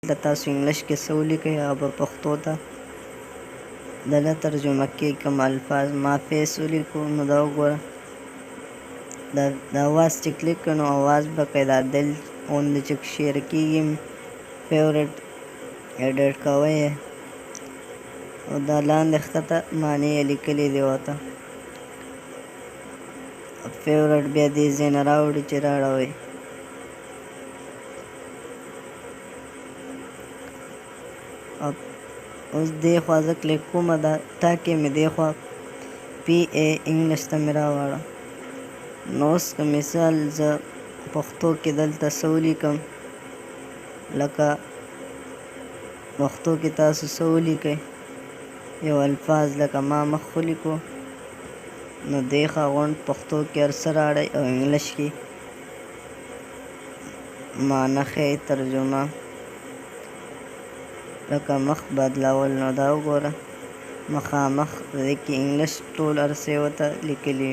دلته تاسو انګلیش کې څه ولیکئ، هغه به پښتو ته دله ترجمه کې. کوم الفاظ ما فیس ولیکو، نو دا وګوره، دا د اواز چې کلیک کړو، نو اواز به کوي. دا دل غوندې چې شیر کېږي، فیورټ ایډیټ کوئ، او دا لاندې ښکته معنی یې لیکلي دي ورته. فیورټ بیا دې ځای نه راوړي چې راړوي. او اوس دې خوا زه کلیک کوم، دا ټاکې مې دې خوا پی ای انګلیش ته مې راواړه. نو اوس که مثال زه پښتو کې دلته څه ولیکم، لکه پښتو کې تاسو څه ولیکئ یو الفاظ، لکه ما مخ ولیکو، نو دې ښه غونډ پښتو کې هر څه راړی او انګلیش کې معنی ښیي ترجمه، لکه مخ بدلول. نو دا وګوره، مخامخ دې کې انګلیش ټول هر څه ورته لیکلي.